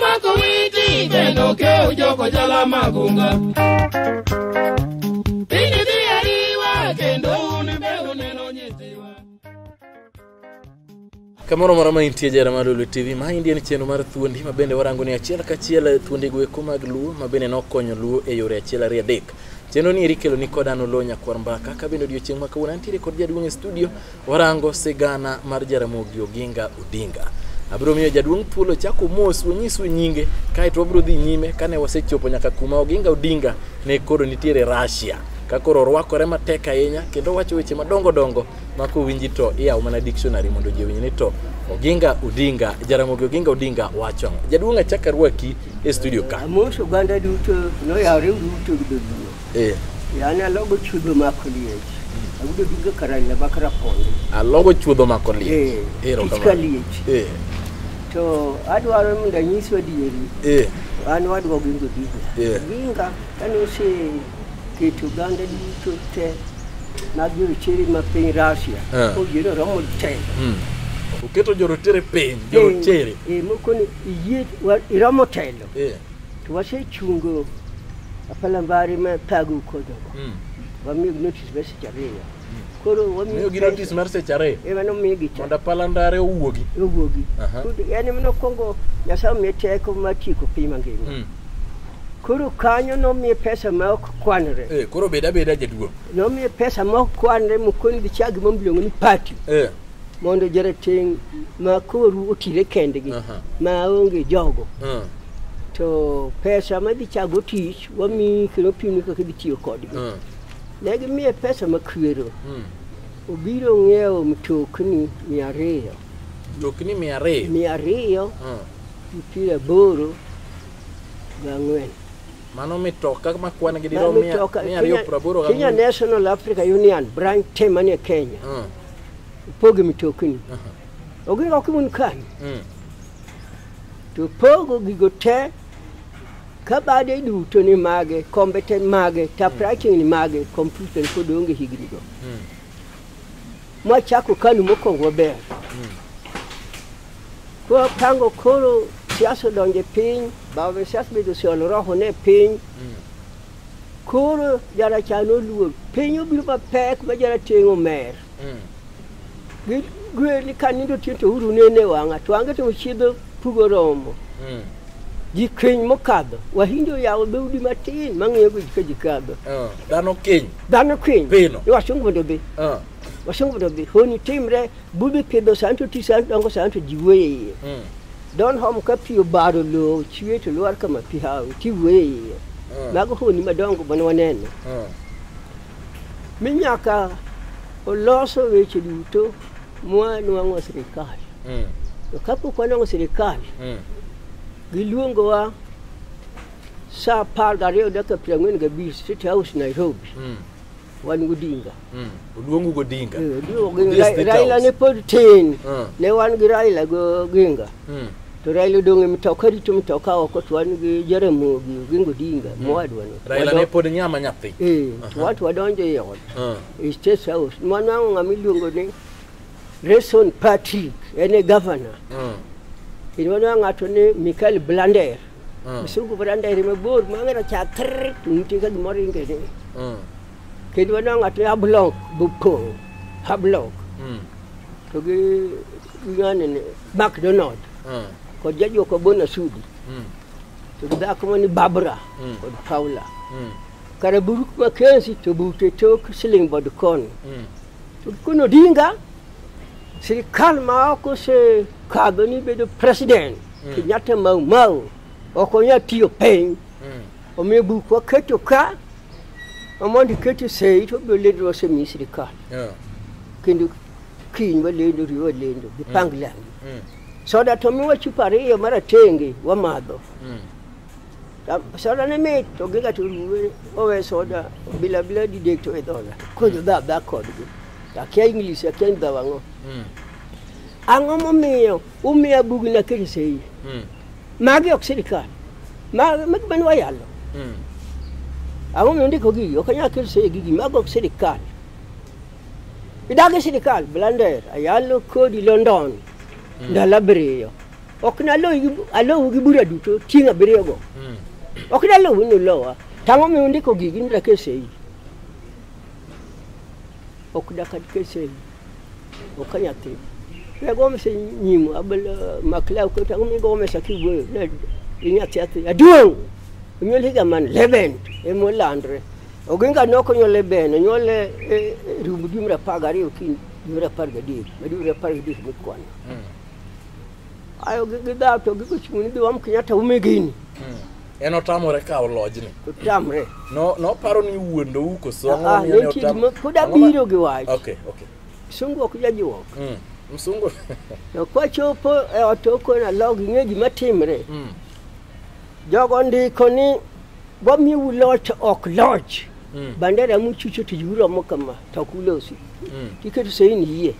Omako witi bendo ke ujoko jala magunga. Piny dhi ariwa kendo un be uneno nyithiwa. Kamoro moro ma intie jara mar Lolwe TV, ma endi en chenro mar thuondi ma bende warango ni achiel kachiel thuondi go eko mag Luo ma bende nokonyo Luo e yore achiel ariyo adek. Chenro ni eri ikelo ni kod an Oloo Nyakwar Mbaka, ka bende odiochieng' ma kawuono antiere kod jaduong' e studio, warango sigana mar Jaramogi Oginga Odinga. Abiro miyo jaduong' thuolo chako mos onyisu nyinge, kaeto wabiro dhi nyime kane wasechopo nyaka kuma Oginga Odinga ne koro nitiere Russia. Ka koro orwakore matek ahinya kendo wacho weche madongo dongo ma kowinji to iyawo mana dictionary mondo ji owinj ni to Oginga Odinga, Jaramogi Oginga Odinga wacho ang'o. Jaduong' achako arwaki e studio ka. Amoso oganda duto noyawre duto gi dholuo. An alogo chuodho mako liech. Awudo duga karaila mak rapondi. Alogo chuodho mako liech. Kich ka liech. To adwaro mondo anyisu adieri. An wadwa Oginga Odinga. Oginga kane oseketo oganda duto te mag jorochere ma piny Russia. Oyiero romo te. Oketo jorochere piny, jorochere. Moko ni iyie iromo telo. To wasechungo apalambari ma thago kodogo. Wamiyo notice mar seche ariyo. Koro wamiyo gi notice mar seche ariyo. Mano miyogi te. Mondo apalandare owuogi. Owuogi. En ema nokwongo Nyasaye omiye teko mar tieko piny mangima. Koro kanyo nomiye pesa ma ok kwanre. Koro bed abeda jaduong'. Nomiye pesa ma ok kwanre mokoni dhi chak gima iluongo ni party. Mondo jarateng' ma koru otire kendgi ma onge jogo. To pesa ma dhi chago tich wamiyi kendo pimni kaka idhi tiyo kodgi. Ne gimiye pesa makwero. Obiro ng'iewo mtokni 200. Mtokni 200? 200 84. Mano mitoka ma kwan gi dirom 284. Kenya National Africa Union branch te manie Kenya. Opogo mtokni. Oginga ok imun kanyo. To pogo gigo te kabade duto ni mage, kombe te mage, typewriting ni mage, computer pod onge higni go. Mwachako KANU mokwongo maber. Kwa pango koro siasa odonje piny, bawe siasa bedo oseolo roho ne piny. Koro jarachar noluor, piny obiro mapek ma jarateng' omer. Gweli ka nindo otieno to uru nene wang'a, to wang'e to chiedho pugo romo. Ji kiny mokadho, Wahindi oyawo dhoudi matin mang'iyo go ka ji kadho. Dhano kiny. Dhano kiny. Pino. Wasungu mondo odhi. Wasungu mondo odhi. Honi timre, bubi pidho sani to ti sani dongo sani to ji wuoyo e iye. Donholm ka pi obaro lowo chwe to lwar kama pi hawi ti wuoyo e iye. Mago honi madongo mane waneno. Mi nyaka oloso weche duto mwanwang'o sirikal. To kapok wanwang'o sirikal, giluongowa sa 12:45 State House Nairobi. Wan Odinga. Oluongu Odinga. Raila ne pod tin. Ne wan gi Raila go Oginga. To Raila odong' e mtoka rito mtoka oko to wan gi Jaramogi Oginga Odinga mowadwano. Raila ne pod nyama nyathi. To watu wadonjo e ot. E State House. Mwanwang'o ng'ama iluongo ni Reson Patrick, en e governor. Kendo wanwang'o ng'ato ni Michael Blander. Msungu Blander mabor mang'e rachar trrr to nitie ka gimoro ringene. Kendo wanwang'o ng'ato ni Hablok Bopong', Hablok. To gi ng'ane ni McDonald. Kod jajuok Obona Sudi. To gi dhako mani Barbara kod Paula. Kare Buruk Mackenzie to bute tok siling bod kono. To kono Odinga, sirikal ma ok osekadho ni bedo president, Kenyatta Mau Mau, ok onyal tiyo piny. Omiyo buk waketo ka, mondo ikete sei to obiro lendo wasemiyi sirikal. Kendo kiny walendo, riyo walendo, gi pang langi. Soda to miwa chupa ariyo maratenge wamadho. Soda ne mit to Oginga to ruwe owe soda bila bila didek to e dhoga. Koro dha dha kodgi. Akia English, akia dha wang'o. Ang'o momiyo umiya bugni aket sei? Magi ok sirikal. Magi mane wayalo. Ang'o momiyo undiko gigi? Ok anyal keto sei gigi, mago ok sirikal. Idagi sirikal, Blander, ayalo kodi London. Ndalo abiriyo. Ok nalowu gi bura duto tieng' abiriyo go. Ok nalowu ni ulowa. Tang'o miyo undiko gigi ni dake sei. Ok daka sei. Ok nyathi. Wego mse nyimo abel makla ko tang'o mi go mesa kiwuoyo. Ne inyathi athi. Aduong'. Onyuol higa man 11 emolandre. Oginga nokonyuole Leben, onyuole rumb dwe mar 12 okinyi dwe mar 13, ma dwe mar 13 mikwano. Ayo gidhaw to gigo chung' ni dhi wam Kenyatta ume gini. En otamore kawo lojni. Otamre. No paro ni wuondou koso ang'o Ah, momiyo ne nitie otam- gima pod ang'o ma- abiro gi wach. Okay, okay. Msungu ok jajuok. Msungu. To kwachopo e ot okona log ing'e gima timre. Jogo ndiko ni wamiu loch ok loch. Bandera muchucho to uromo kama to ok ulosi. Tiketo sain yie.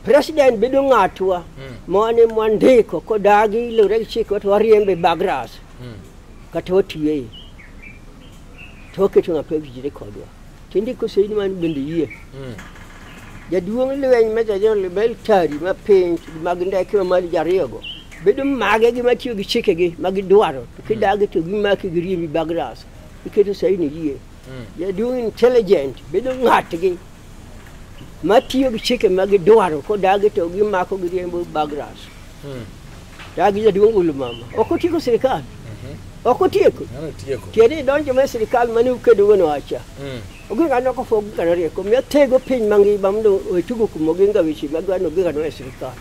President bedo ng'atwa mane mwandiko kodagi lure gi chik to wariembe Bagras kata watweye to waketo ng'at mowinjore kodwa. Tindiko sain man bende yie. Jaduong' lweny ma jajol military ma piny mag ndeke ma malo jariyogo bedo mage gi matiyo gi chikegi ma gidwaro to kidagi to gimaki giriembi Bagras iketo sain yie. Jaduong' intelligent bedo ng'atgi matiyo gi chike ma gidwaro kodagi to gimako giriembo Bagras. Dagi jaduong' golo mama ok otieko sirikal. Ok otieko. Ng'ano tieko. Tiende donjo ma sirikal mane ukedo gono acha. Oginga noko fo Oginga norieko miyo tego piny mangima mondo otugo kuom Oginga weche mag dwaro Oginga no e sirikal.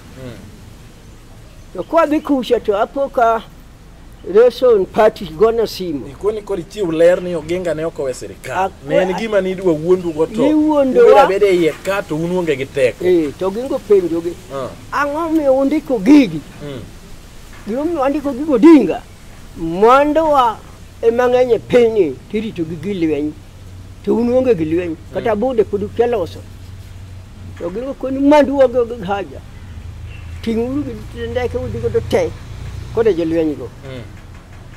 To kwadhi kucha to apo ka Reson Party gona simu. Ikoni koro ichiw ler ni Oginga ne ok owe sirikal. Ne en gima nidwa wuondugo to Iwuondowa. ubedo abeda e iye ka to un uonge gi teko. To Oginga openjogi. Ang'o miyo undiko gigi? Gimomiyo wandiko gigo Odinga? Mwanduwa ema ng'eny e pinyni tirito gi gi lweny. To un uonge gi lweny. Kata bude pod ukia loso. To Oginga koni mwanduwa go gi haja. Ting'uru gi ndeke udhi godo te koda jolweny go.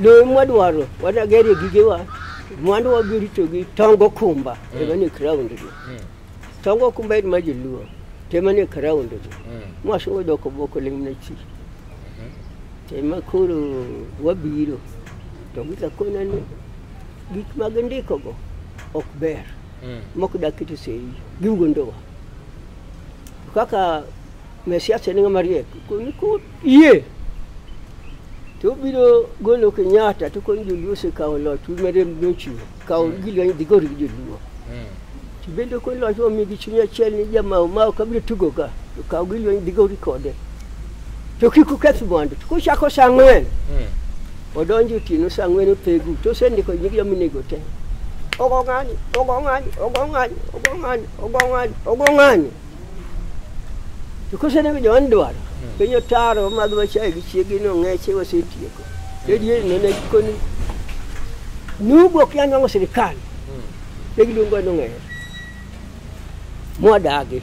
Lowo mwadwaro wanagerie gigewa. Mwandu wabiro rito gi tong okumba ema nie ground gi. Tong okumba en mar joluo to ema nie ground gi. Mwasungu odok obwoko ling' ne chi. Ema koro wabiro to gikakona ni gik ma gindiko go ok ber. Mok dak keto sei giwuondowa. Kaka Mesiasa en ng'ama riek koni ko yie to obiro golo Kenyatta to koni joluo osekawo loch umere nochiwo kaw gilweny dhi gor gi joluo. To bende koni loch omigi chuny achiel ni jamau ma ok abiro tugo ka to kaw gilweny dhi gori kode. To kik uketh mwandu to kochako saa 4 odonjo otieno saa 4 othegu to osendiko nying joma inego te. Ogo ng'ani, ogo ng'ani, ogo ng'ani, ogo ng'ani, ogo ng'ani, ogo ng'ani. To kosenego joma nidwaro piny otaro wamadho chae gi chiegi no ng'eche wasetieko. To diere no ne gikoni nugo ok nyal nwang'o sirikal. Ne giluongo ni ong'er. Mwadagi.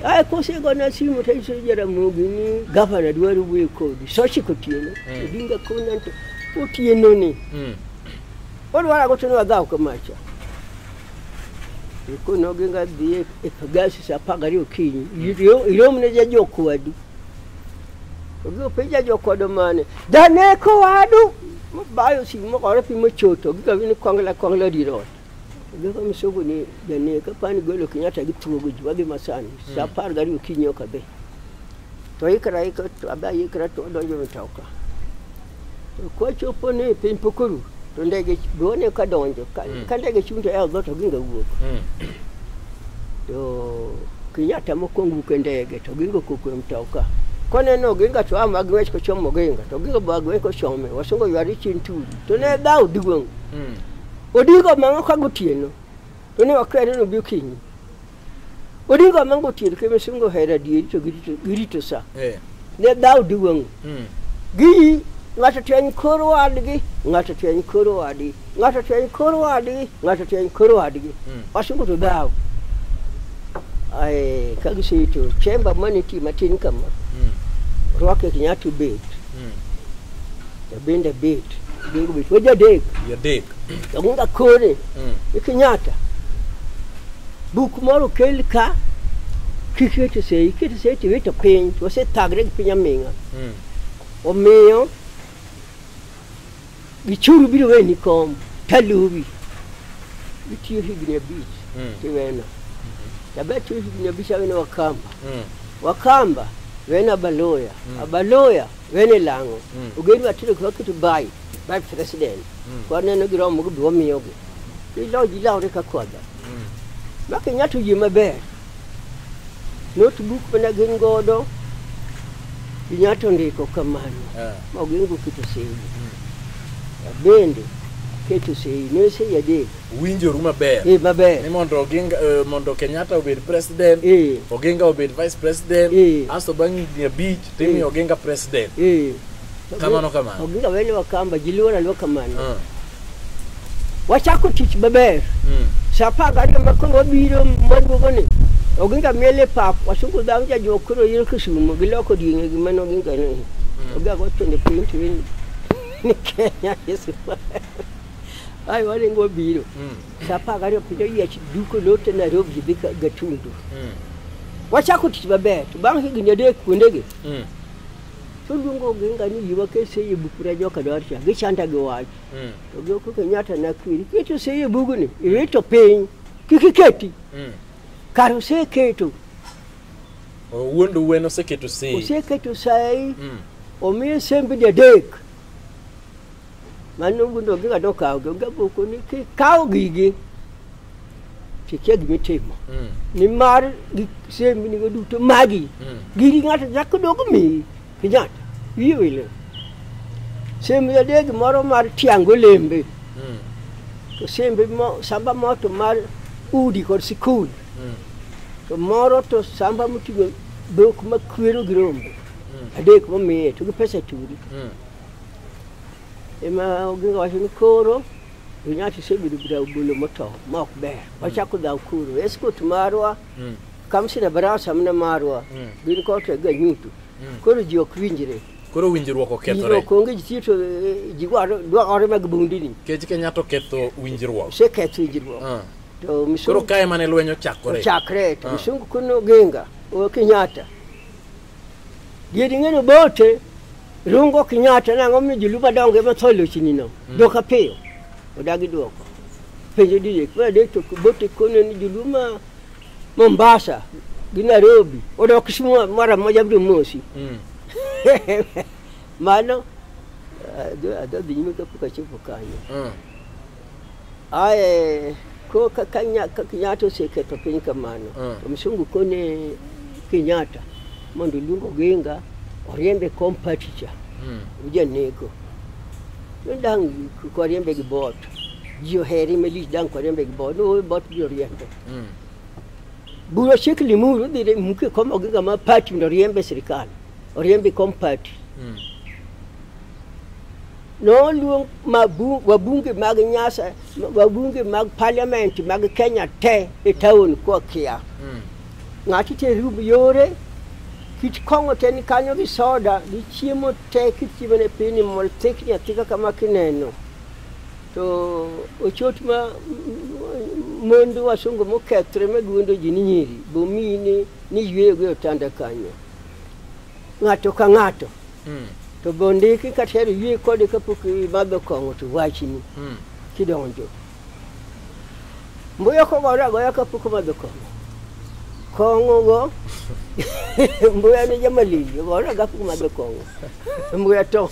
Ae kosegona simu to anyiso Jaramogi ni gavana dwaro wuoyo kodi. Sa 9 otieno. Odinga kona to otieno ni. Odwaro ang'o to ne wadhaw kamacha. Kono Oginga dhi e Pagasi sa 12 okinyi. Irom ne jajok wadu. Oginga penjo jajok wadu mane. Janeko wadu. Mabayo simu mokore pi mochoto. Oginga ni kwangla kwangla dir ot. Oginga misogo ni janeko apani golo Kenyatta gi thuogo ji wadhi masani. Sa 12 okinyi ok adhi. To ikra ika to abe ikra to donjo mtoka. To kwachopo ni piny pok oru. To ndege be ka donjo ka ndege chung' to e dhoot Oginga wuok. To Kenyatta mokwongo wuok e ndege to Oginga okok e mtoka. Koneno Oginga to ama gi wech kochomo Oginga to Oginga be gi wech kochome wasungu yware chien turi to ne dhaw duong'. Odinga omang'o ka gotieno to ne wakwere ni obi okinyi. Odinga omang'o gotieno kendo misungu ohero adieri to girito sa. Ne dhaw duong'. Gi ng'ato tieny kor wadgi, ng'ato tieny kor wadgi, ng'ato tieny kor wadgi, ng'ato tieny kor wadgi. Wasungu to dhaw. Ae ka giseto chemba manitie matin kama. Rwake Kenyatta bet. To bende bet. Oginga bet. Wajadek. Jadek. Oginga kore. Kenyatta. Buk moro kel ka. Kik iketo sei, iketo sei to iwito piny, to wasethagre gi piny aming'a. Omiyo Gichuru biro weni kom, taluwi. Itiyo higni 5 tiwena. Tabe tiyo higni 5 awene Wakamba. Wakamba wena Abaloya. Abaloya wene Lang'o. Ogen watiro waketo by president. Kwaneno giromo gibi wamiyogi. Ilo ji lawre ka kwadha. Ma Kenyatta oyie maber. Notebook mana gin godo Kenyatta ondiko kamano. Ma Oginga oketo sei. Bende keto sei ne sei 3. Winjoru maber. Maber. Ni mondo Oginga mondo Kenyatta obed president, Oginga obed vice president, asto bang' higni 5 timiyo Oginga president. Kamano kamano. Oginga wene Wakamba ji luoro aluora kamano. Wachako tich maber. Sa 12 ma koro wabiro maduogo ni Oginga miel e pap, wasungu dhano jajuok koro yiro Kisumu giloko dieng'e gi mane Oginga ni. Oginga go twende piny to ni Kenya Yesu. Ai waringo wabiro. Sa 12 piny oyiech duko lote Nairobi dhi Gatundu. Wachako tich maber to bang' higni 3 kuondegi. To luongo Oginga ni yie waket sei e buk mar joka dwar cha, gichanda gi wach. To gi oko Kenyatta nakweri, iketo sei e bugni, iwito piny, kik iketi. Kar oseketo. Owuondo wen oseketo sei. Oseketo sei, omiye sembni 3. Mano wuondo Oginga nokawogi, Oginga boko ni kikawo gigi, tikia gimitimo. Nimar gi sembni go duto magi, giri ng'ato nyaka dog miyi. Kenyatta, wiye wile. Sembe 3 moro mar tiango lembe. To sembe samba moto mar udi kod sikul. To moro to samba moting'o dhok makwero gi rombe. 3 momiye to gi pesa turi. Ema Oginga wacho ni koro Kenyatta osebedo gi rabolo motow ma ok ber. Wachako dhaw koro. Escort marwa, kamsina barasa mana marwa, gin kote ganyuto. Koro ji ok winjre. Koro winjruok okethore. Winjruok onge ji to ji dwaro mag bundini. Kech Kenyatta oketho winjruok. Oseketho winjruok. To misungu koro kae mane lweny ochakore. Ochakre to misungu kono Oginga, o Kenyatta. Dieri ng'eno bote rungo Kenyatta nang'o miyo joluo madongo ema tho e lochni no. Dwoka piyo. Odagi dwoko. Penjo didek, mar adek to bote kono ni joluo ma Mombasa gi Nairobi odok Kisumu mara moja biro mosi. Mano adhi nyime kapok achopo kanyo. Ae ko ka Kenyatta oseketho piny kamano, to msungu kone Kenyatta mondo oluong Oginga oriembe kom party cha. Ujanego. Dang koriembe gi bot. Ji ohere malich dang koriembe gi bot. No bot biro riembe. Bura chik Limuru dhi muke kom Oginga ma party mondo oriembe sirikal. Oriembe kom party. Noluong wabunge mag Nyasa, wabunge mag parliament mag Kenya te e town kwa kia. Ng'ati te rub yore, kit kong'o te ni kanyo gi soda, gi chiemo te, kit chiemo ne piny mol thikni athika kama kineno. To ochot ma mond wasungu mokethre maguondo ji ni nyiri, bomiyi ni yweyo go e otanda kanyo. Ng'ato ka ng'ato. To bondiki kata hero yie kode kapok imadho kong'o to wachni kidonjo. Mbuya kogore agoya kapok omadho kong'o. Kong'o go mbuya ne jamalili ogore agoya kapok omadho kong'o. Mbuya to.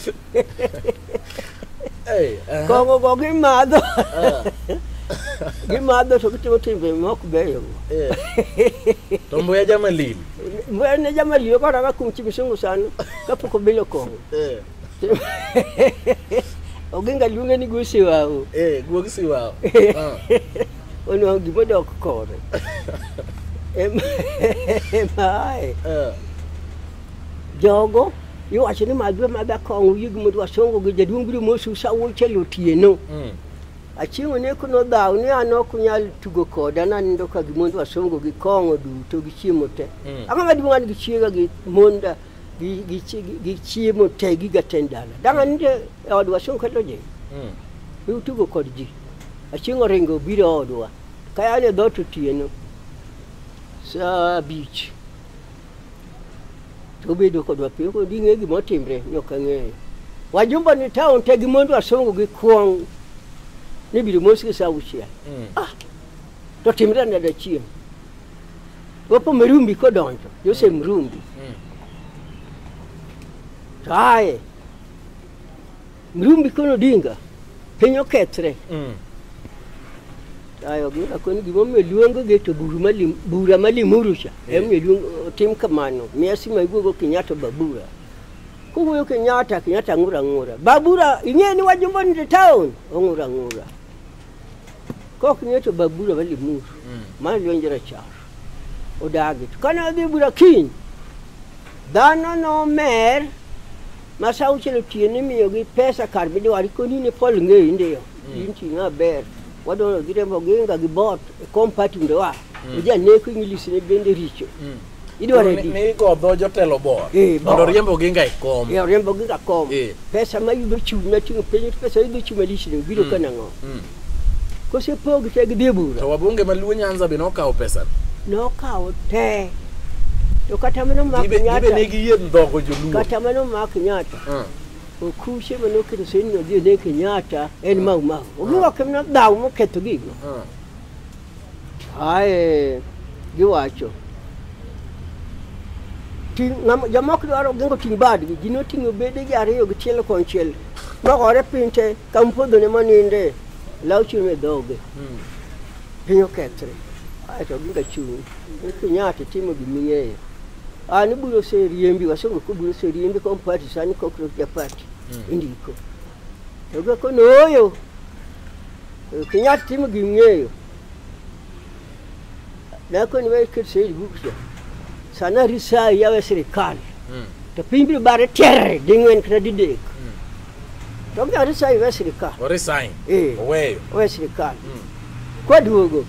Kong'o go gimadho. Gimadho to gitimo timbe mok beyo. To mbuya jamalili. Mbuya ne jamalili ogore agoya kuom chi misungu sano kapok obilo kong'o. Oginga luonge ni guo siwao. Guog siwao. Onwang'o gimodok kore. Ema ae. Jogo iwacho ni madh madha kong'o yie gi mond wasungu gi jaduong' biro mosu sa auchiel otieno. Achieng' oneko nodhaw ni an ok unyal tugo koda nanindo ka gi mond wasungu gi kong'o duto gi chiemo te. Ang'o maduong' an gi chiega gi monda gi chiemo te gi gatend dala. Dang' anindo e od wasungu kata ojing. Utugo kod ji. Achieng' oringo obiro e odwa. Ka an e dhoot otieno saa 5. To obedo kodwa piny, koro ding'e gima otimre, ne ok ang'eyo. Wajumba ni town te gi mondo wasongo gi kuong' ni biro mos gi sa auchiel. To timre nade chieng'? Wapo Mirumbi kodonjo, Joseph Mrumbi. To aye, Mrumbi kono Odinga, piny okethre. Aye, Oginga koni gimomiyo luongogi to bura ma Limuru cha, emomiyo luong otim kamano. Miya sima iwuogo Kenyatta Babura. Kowuoyo Kenyatta, Kenyatta ng'ur ang'ura. Babura, ing'e ni wajumbo ni town, ong'ur ang'ura. Kok ing'e to Babura ma Limuru, mano lwenj rachar. Odagi. To kane odhi bura kiny, dhano nomer ma sa auchiel otieno imiyogi pesa kar midwaro ikoni ni Paul ng'eyi ndiyo. In ting'a ber. Wadwaro dhi riembo Oginga gi bot e kom party mondo wa. Ojaneko English ne bende richo. Idwaro adi? Ni go dho jotelo bor. Bor. Mondo riemb Oginga e kom. Oriembo Oginga kom. Pesa ma yudo chung' nating'o piny pesa yudo chung' malich ni biro ka nang'o. Kosepog te gidhi e bura. To wabunge ma Luo Nyanza be nokawo pesa. Nokawo te. To kata mano mak Gibe Kenyatta. ne giyie ndhogo joluo. Kata mano mak Kenyatta. Okuche manoketo saini odhi one Kenyatta en Mau Mau. Oginga ok emna dhaw moketho gigo. Ae giwacho. Jomoko dwaro Oginga oting' badgi, ji noting'o bedegi ariyo gi tielo konchiel. Mogore piny te, kamopodho ne moninde, law chiemo e dhoge. Piny okethre. Ae to Oginga chung'. Kenyatta timo giming'eyo. An bura oseriembi, wasungu ko bura oseriembi kom party sani kok ja party. Indiko. To go kono ooyo. Kenyatta timo giming'eyo. Nakoni we ket saini buk cha. Sana risai yawe sirikal. To piny biro bare terre ding'wen kata didek. To ok risai we sirikal. O resign. Oweyo. Owe sirikal. Kwaduogo.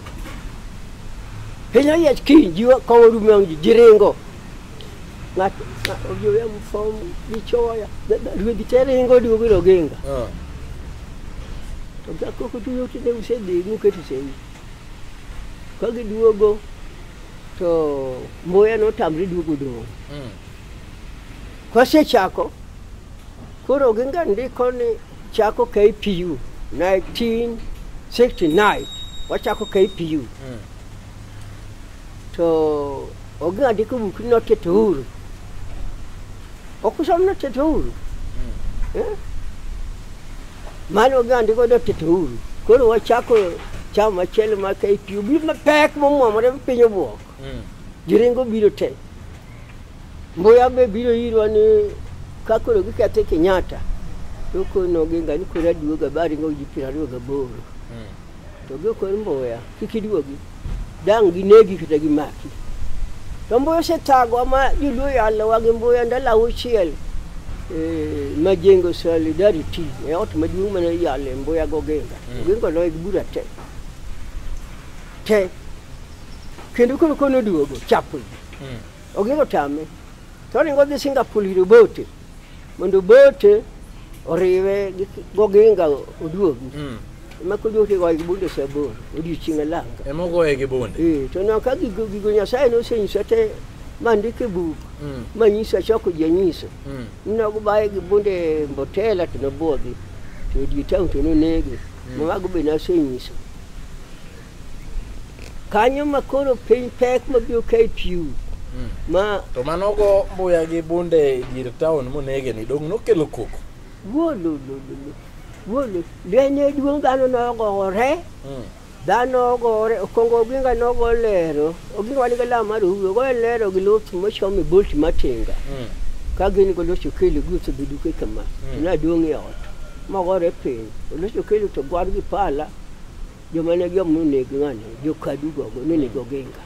Piny oyiech kiny ji kowo rumo wang' ji, ji ringo. Ng'ato ojowe mfom gichoya. Ruedhi te ringo duogo ir Oginga. To ka koko tuyo to ne usedhi muketo sei. Ka giduogo to Mboya notamre duogo dong'. Kosechako, koro Oginga ndiko ni chako KPU 1969 wachako KPU. To Oginga ndiko buk ni noketo huru. Ok usom noketo huru. Mano Oginga ndiko noketo huru. Koro wachako chama machielo mar KPU biro mapek momwomore piny obuok. Jiringo biro te. Mboya be biro irwa ni ka koro gikethe Kenyatta to kono Oginga ni koro aduogo abaringo ji 28. To gikon Mboya kik iduogi. Dang' ginegi kata gimaki. To Mboya osethagwa ma joluo yalowa gi Mboya ndalo auchiel Majengo Solidarity e ot maduong' mane iyale Mboya gi Oginga. Oginga oloye gi bura te. Te. Kendo koro kono duogo chapo ji. Oginga otame. To oringo odhi Singapore ir Obote. Mondo Obote oriwe gi Oginga oduogi. Ema koduogo to igoye gi bunde sa aboro odiochieng' alanga. Ema ogoye gi bunde. To no ka gigo Nyasaye nosenyisa te mandiko e buk manyisa achoko ji anyiso. Nogobaye gi bunde Mbotela to nobuogi. To e dier town to nonege. Mago be nasenyiso. Kanyo ma koro piny pek mabiro KPU. Ma to manogo Mbuya gi bunde e dier town monege ni dong' nokelo koko. Wuolo wuolo lweny duong' dhano nogore. Dhano ogore, Okongo Oginga nogo lero. Oginga wan gi law mar Uhuru, ogoyo lero gi luth mochom e bolt matinga. Ka gin go locho kelo gi osedhi duke kama. To naduong' e ot. Mogore piny. Olocho kelo to gwar gi pala. Joma ne giom noneg ng'ani, jokadu gogo nonego Oginga.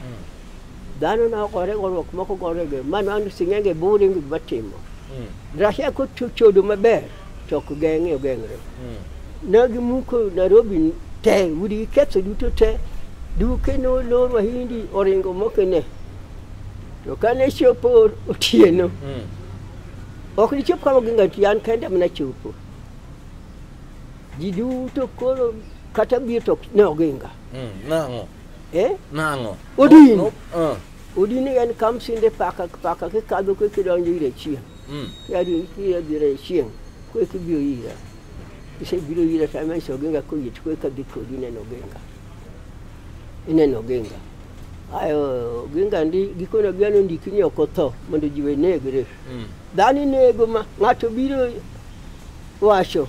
Dhano nogore goruok moko gore go. Mano an sing'enge buri gik matimo. Russia kochodo maber to ok geng'e ogeng're. Ne gimuko Nairobi te, udi giketho duto te. Duke nolor Wahindi oringo mokene. To kane chopo otieno, ok gichop kama Oginga nitie, an kenda mana chopo. Ji duto koro kata biro to ne Oginga. Nang'o? Nang'o? Odin. Odini en kamsinde paka paka kikadho kidonjo ire chieng'. Kiyadhi ire chieng' koka ibiro ira. Isebiro ira to amanyiso Oginga koyie to koka adhi kodi ineno Oginga. Ineno Oginga. Ayo Oginga ndi gikono gano ndiki ni ok otho mondo ji we negre. Dhano inego ma ng'ato biro wacho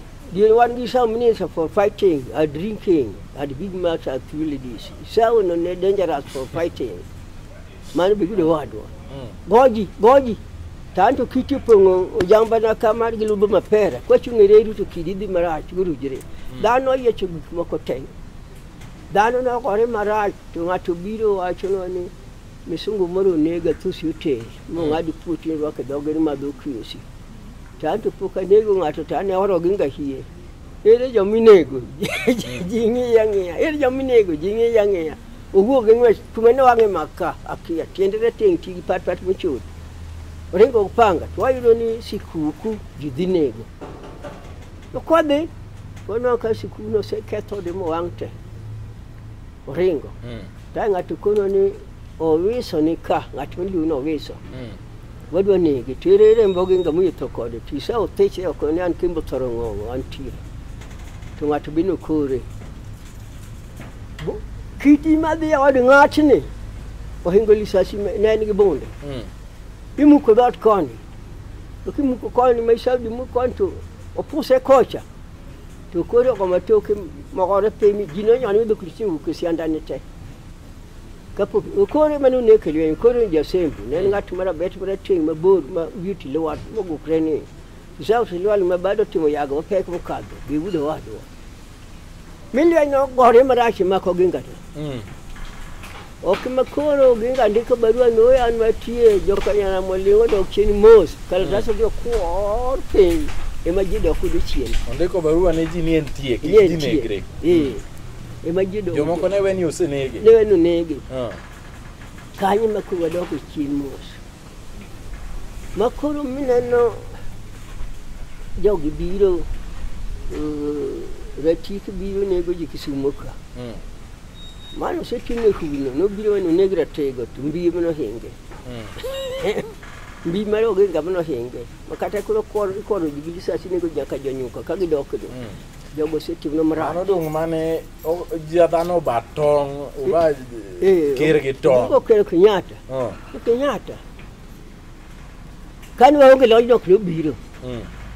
wan gi some minister for fighting and drinking and big mouths and three ladies. Sawo no ne dangerous for fighting. Mano be yudo wadwa. Goji, goji. Tanto kiti opong'o ojambana ka mar gi lumbe mapera. Kwachung' e reru to kidi dhi marach gorujre. Dhano oyiecho gik moko te. Dhano nogore marach to ng'ato biro wachonwa ni misungu moro onega thusi oter mong'ad puoti orwako e dhoge ni madho kiosi. To anto pok anego ng'ato to an oro Oginga hie. Ere jominego? Ji ng'iya ng'iya. Ere jominego? Ji ng'iya ng'iya. Owuok gi ng'wech kuma ne wang'e maka akia. Tiende rateng' ti gi pat pat mochot. Oringo gi panga to wayudo ni sikuku ji dhi nego. To kodhi waneno ka sikuku osekethore mowang' te. Oringo. To ng'ato kono ni Owiso ni ka, ng'at miluongo ni Owiso. Wadwa nege, to ere remb Oginga moyie kode, to Isau othiche oko ni an Kimbo thoro ng'ong'o, antie. To ng'ato be nokore. Kiti madhi e od ng'atni, ohingo lisasi ne en gi bunde. Imuko dhoot koni. To kimuko koni ma Isau dhi muk koni to opuse kocha. To koro ogomo toke mogore piny, ji nonyono mi dho wuok e siandane te. Kapok okore mane onek e lweny, okore jasembo, ne en ng'at marabet marateng' mabor ma wiye lwar mogukre ni. Isau silwal ma bado timo yago mapek mokadho, giwudo wadwa. Mi lweny nogore marach mako Oginga to. Ok makoro Oginga ndiko barua ni oya an matie joka Nyaramoling'o dok chien mos, kalatas odhi okwor piny ema ji dok godo chien. Ondiko barua ne ji ni entie, kik ji negre. Ema ji dok. Jomoko ne weni osenege. Ne weni onege. Kanyo ma koro wadok chien mos. Makoro mineno jogi biro, Ratik biro nego ji Kisumo ka. Mano osetimo hugno, nobiro mane oneg Ratego to mbi manohinge. Mbi mar Oginga manohinge. Ma kata koro ikworo ji gi lisasi nego nyaka jonyuka ka gidok do. Jogo osetimno marach. Mano dong' mane dhano oba tong', oba ker gi tong'. Ogo kero Kenyatta. Kenyatta. Kane waonge lojno ok nobiro.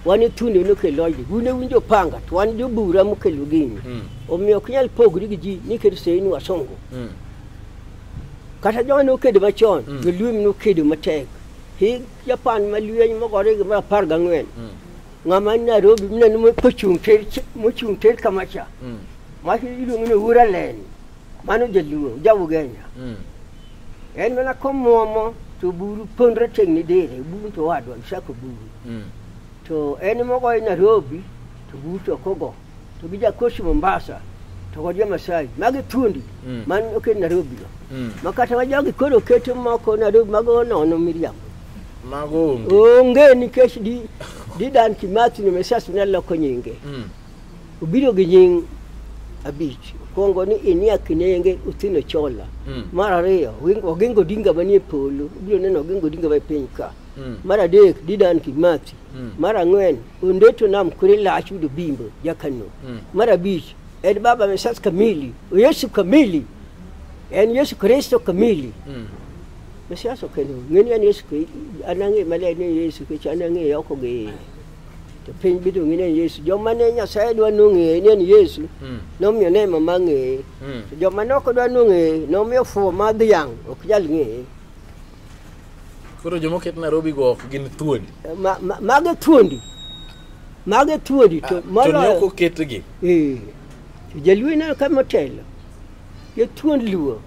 Wan e thunde nokel lojni. Un e winjo panga to wan jobura mokelo gini. Omiyo ok inyal pogri gi ji nikech sei ni wasungu. Kata joma nokedo machon, joluo nokedo matek. Hig Japan ma lweny mogore gi mar 14. Ng'ama ni Nairobi mineno mochung' tir kama cha. Ma iluongo ni Ura Len. Mano jaluo, ja Ugenya. En mana komuomo to buru pondre teng' ni dire, buru to wadwa, Isaka Buru. To en mogoyo Nairobi to buru to ok ogo. To gi Jakosi Mombasa to kod Jamasai. Magi thuondi man oket Nairobi go. Ma kata ma jogi koro keto moko Nairobi mago nono miriambo. Mago onge. Onge nikech Dedan Kimathi no Mesias ne loko nyinge. Obiro gi nying 5. Okuongo ni Inia Kinenge Othino Chola. Mar ariyo, Oginga Odinga manie polo. Obiro neno Oginga Odinga ma piny ka. Mar adek, Dedan Kimathi. Mar ang'wen, Ondeto Nam Kure Lach Udo Bimbo, Jakano. Mar abich, en Baba Mesias Kamili, Yesu Kamili. En Yesu Kristo Kamili. Mesias ok en ng'eni en Yesu, an ang'e maler ni Yesu nikech an ang'eye oko gi iye. To piny biro ng'e ni en Yesu. Joma ne Nyasaye dwa nong'eye ni en Yesu, nomiyo neema mar ng'eye. To joma ne ok dwa nong'eye, nomiyo fuwo mar dhiang' ok nyal ng'eye. Koro joma oket Nairobi go ok gin thuondi. Mago thuondi. Mago thuondi to To ne ok oketgi. To jaluo ineno ka motelo. Jo thuond luo.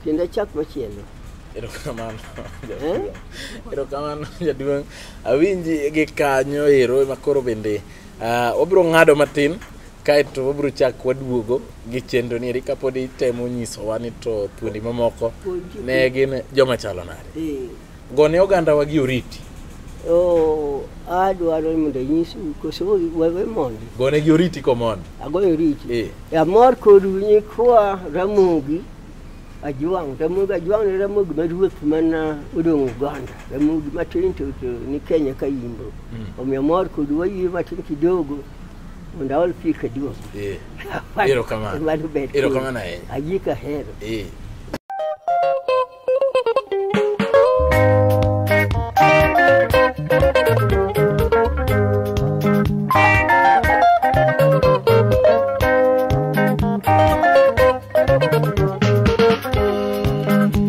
Kendo achak machielo. Erokamano jaduong'. Erokamano jaduong'. Awinji gi kanyo ero ma koro bende wabiro ng'ado matin kaeto wabiro chak waduogo gi chenro ni eri kapod itemo nyisowa ni to thuondi mamoko ne gin joma chalo nade. Gone ogandawa gi oriti. Adwaro mondo anyisu koso wewe mondi. Gone gi oriti komondi. Agoyo oriti. Amor kodu nyikwa Ramogi. Ajwang', Ramogi Ajwang' ne Ramogi ma ruoth mana odong' Uganda. Ramogi matin to ni Kenya ka imbo. Omiyo mor kodu wayie matin kidogo mondo aol pi kaduogo. Erokamano. Mano ber. Erokamano ahinya. Ayie kahero.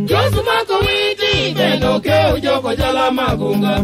Josu mako witi kendo keo joko jala magunga.